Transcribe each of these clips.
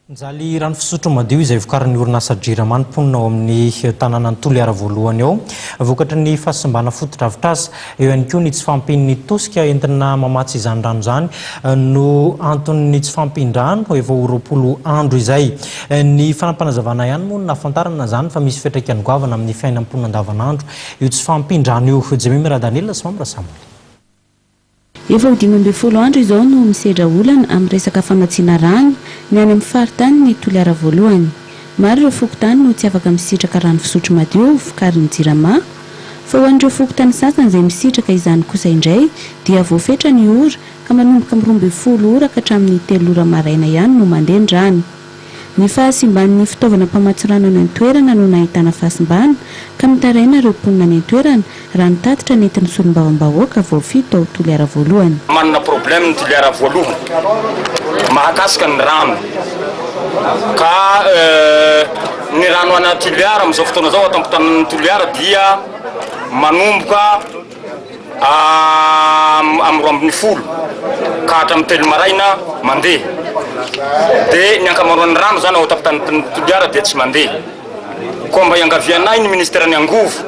Mijaly rano fisotro madio izay vokarin'ny orinasa Jirama ny mponina ao amin'ny tanànan'i Toliara voalohany ao. Vokatry ny fahasimbana fotodrafitrasa, eo ihany koa ny tsy fahampian'ny tosika entina mamatsy izany rano izany no anton'ny tsy fahampian-drano efa ho 20 andro izay. Ny fanapanazavana ihany moa no nahafantarana izany fa misy fiantraikany goavana amin'ny fiainan'ny mponina andavanandro io tsy fahampian-drano io. Jemima Radaniela sy Mamy Rasamoly. Efa ho 15 andro izao no misedra olana amin'ny resaka famatsiana rano ny any amin'ny faritanin'i Toliara voalohany. Maro ireo fokontany no tsy afaka misitraka rano fisotro madio vokarin'ny Jirama. Fa ho an'ireo fokontany sasany izay misitraka izany kosa indray dia voafetra ny ora ka manomboka amin'ny 12 ora ka hatramin'ny 3 ora maraina ihany no mandeha ny rano. Ny fahasimban'ny fitaovana mpamatsy rano any an-toerana no nahitana fahasimbana ka mitaraina ireo mponina any an-toerana raha ny tatitra nentin'ny solombavambahoaka voafidy tao Toliara voalohany. Manana problème ny Toliara voalohany mahakasika ny rano ka ny rano any Toliara amin'izao fotoana izao ato am-pitanan'ny Toliara dia manomboka Amin'ny 12 ka hatramin'ny 3 maraina mandeha. Dia ny ankamaroan'ny rano izany ao an-tampon-tanin'i Toliara dia tsy mandeha. Koa mba iangavianay ny ministeran'ny angovo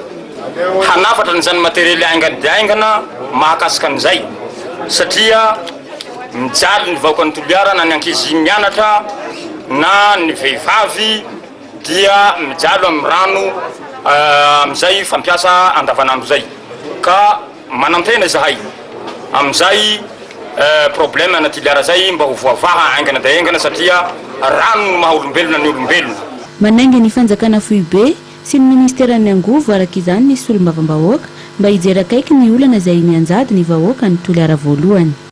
hanafatra an'izany materiely haingana dia haingana mahakasika an'izay satria mijaly ny vahoakan'i Toliara na ny ankizy mianatra na ny vehivavy. dia mijaly amin'ny rano amin'izay fampiasa andavanandro izay ka manantena izahay amin'izay problème ana Toliara izay mba ho voavaha haingana dia haingana satria rano no maha olombelona ny olombelona. Manainga ny fanjakana foibe sy ny ministeran'ny angovo araka izany ny solombavambahoaka mba hijery akaiky ny olana izay mianjady ny vahoaka any Toliara voalohany.